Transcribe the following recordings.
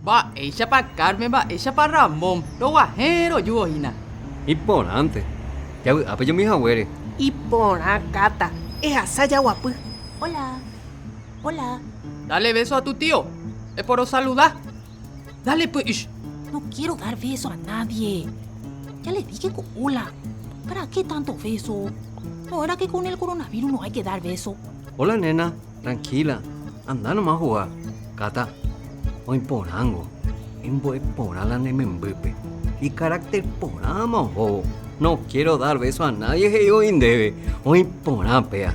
Mba'éichapa Carmen, mba'éichapa Ramón, roguahẽ rojúvo hína. Iporãnte. Javy'ápe jomi haguére. Iporã Kata, ehasa jaguapy. Hola. Hola. Dale beso a tu tío. Eporosaluda. Dale pues. No quiero dar beso a nadie. Ya le dije con hola. ¿Para qué tanto beso? ¿No era que con el coronavirus no hay que dar beso? Hola nena, tranquila. Anda nomás a jugar. Kata, oĩ porãngo. Embo'e porã la ne membýpe. Icarácter porãma ohóvo. No quiero dar beso a nadie he'i oĩ ndéve. Oĩ porã péa.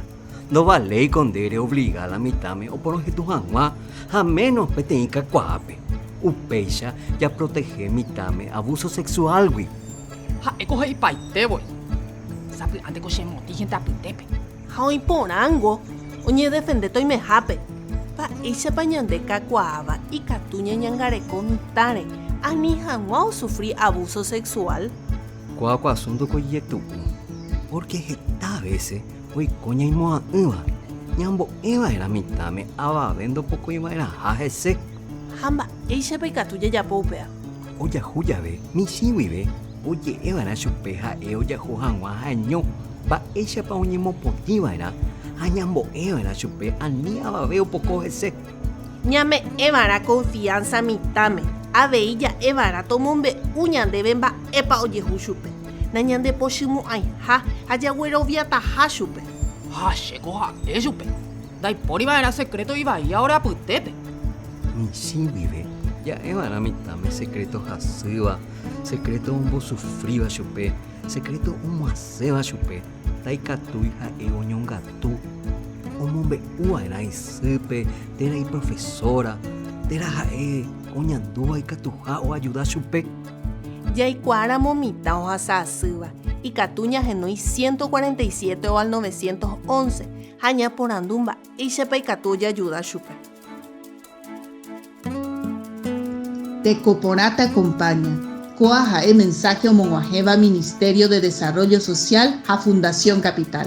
Ndovaléiko nde reobliga la mitãme oporohetũ hag̃ua ha ménos peteĩ kakuaápe. Upéicha japrotehe mitãme abuso sexuálgui. Ha'éko he'ipaite voi. Sapy'ánteko chemotĩ hénte apytépe. Ha oĩ porãngo oñedefende toimehápe. Mba'éichapa ñande kakuaáva ikatu ñañangareko mitãre ani hag̃ua osufri abuso sexual? Kóva ko asunto ko ijetu'u, pórke heta vése oiko ñaimo'ã'ỹva, ñambo'eva'erã mitãme avave ndopokoiva'erãha hese. Ha mba'éichapa ikatu jajapo upéva? Ojahu jave, michĩ guive oje'eva'erã chupe ha'e ojahu hag̃ua ha'eño, mba'éichapa oñemopotĩva'erã ha ñambo'eva'erã chupe ani avave opoko hese. Ñame'ẽva'erã confianza mitãme, avei ja'eva'erã tomombe'u ñandéve mba'épa ojehu chupe, nañandepochymo'ãiha ha jagueroviataha chupe. Ha chéko ha'e chupe, ndaipóriva'erã secreto ivaíva ore apytépe. Michĩ guive ja'eva'erã mitãme secreto hasýva, secreto ombosufríva chupe, secreto omoasẽva chupe. Ndaikatúi ha'e oñongatu omombe'uva'erã isýpe térã iprofesóra, térã ha'e oñandúva ikatuha oajuda chupe. Jaikuaáramo mitã ohasa asýva, ikatu ñahenói 147 o al 911 ha ñaporandu mba'éichapa ikatu ojajuda chupe. Teko porã te acompaña. Kóa ha'e mensaje omog̃uahẽva Ministerio de Desarrollo Social ha Fundación Capital.